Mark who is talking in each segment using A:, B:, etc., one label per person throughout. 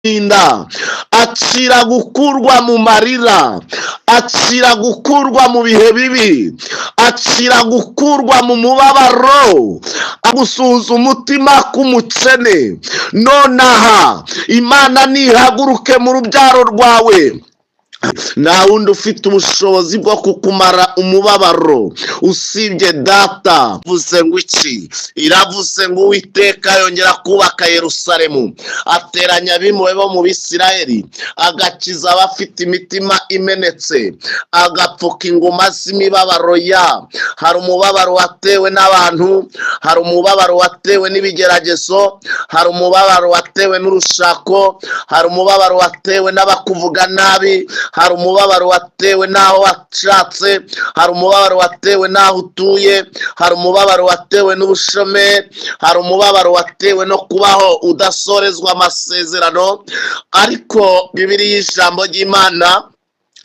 A: Inda akira gukurwa mu marira, akira gukurwa mu bihe bibi, akira gukurwa mu mubabaro, agusuhuza umutima k'umukene. Nonaha Imana nihaguruke mu rubyaro rwawe. Nta wundi ufite ubushobozi bwo kukumara umubabaro usibye Data. Ivuze ngo iki? Iravuze ngo Uwiteka yongera kubaka Yerusalemu, ateranya abimuwe bo mu Bisirayeli, agakiza abafite imitima imenetse, agapfuka inguma z'imibabaro ya. Hari umubabaro watewe n'abantu, hari umubabaro watewe n'ibigeragezo, hari umubabaro watewe n'urushako, hari umubabaro watewe n'abakuvuga nabi, hari umubabaro watewe n'aho washatse, hari umubabaro watewe n'aho utuye, hari umubabaro watewe n'ubushomeri, hari umubabaro watewe no kubaho udasorezwa amasezerano. Ariko Bibiliya, y'ijambo ry'Imana,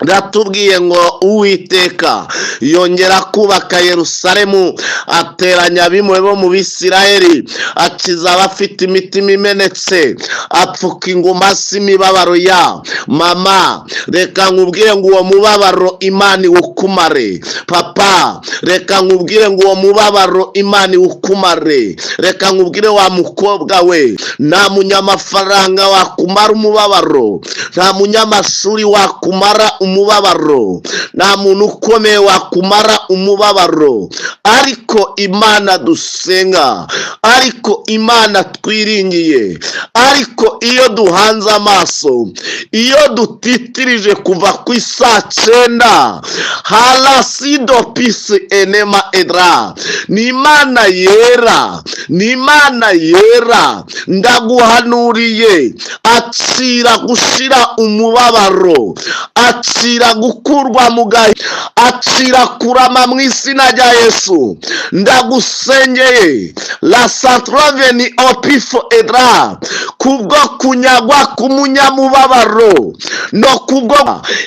A: riratubwiye ngo Uwiteka yongera kubaka Yerusalemu, ateranya abimuwe bo mu Bisirayeli, akiza abafite imitima imenetse, apfuka inguma z'imibabaro ya. Mama, reka nkubwire ngo uwo mubabaro Imana iwukumare. Papa, reka nkubwire ngo uwo mubabaro Imana iwukumare. Reka nkubwire wa mukobwa we, nta munyamafaranga wakumara umubabaro, nta munyamashuri wakumara umubabaro, nta muntu ukomeye wakumara umubabaro. Ariko Imana dusenga, ariko Imana twiringiye, ariko iyo duhanze amaso, iyo dutitirije kuva ku isaa 9 harasido pisi enema edra, ni Imana yera, ni Imana yera. Ndaguhanuriye, akira gushira umubabaro, akira gukurwa mu gahe, akira kurama mu izina rya Yesu. Ndagusengeye la santroveni opifo edra, kubwo kunyagwa k'umunyamubabaro no kubwo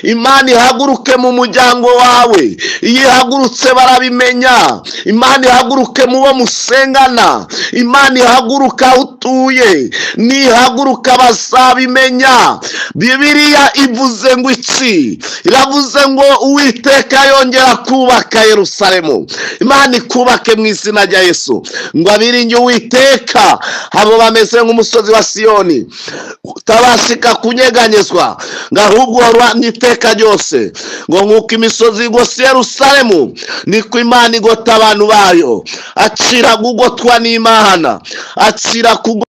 A: Imana ihaguruke mu muryango wawe. Iyo ihagurutse barabimenya. Imana ihaguruke mu bo musengana, Imana ihaguruka aho utuye, nihaguruka bazabimenya. Bibiliya ivuze ngo iki? Iravuze ngo Uwiteka yongera kubaka Yerusalemu. Imana ikubake mu izina rya Yesu. Ngo abiringiye Uwiteka abo bameze nk'umusozi wa Siyoni utabashika kunyeganyezwa, ngo ahubwo uhamye iteka ryose. Ngo nk'uko imisozi igose Yerusalemu, niko Imana igota abantu bayo. Akira kugotwa n'Imana, akira kugotwa.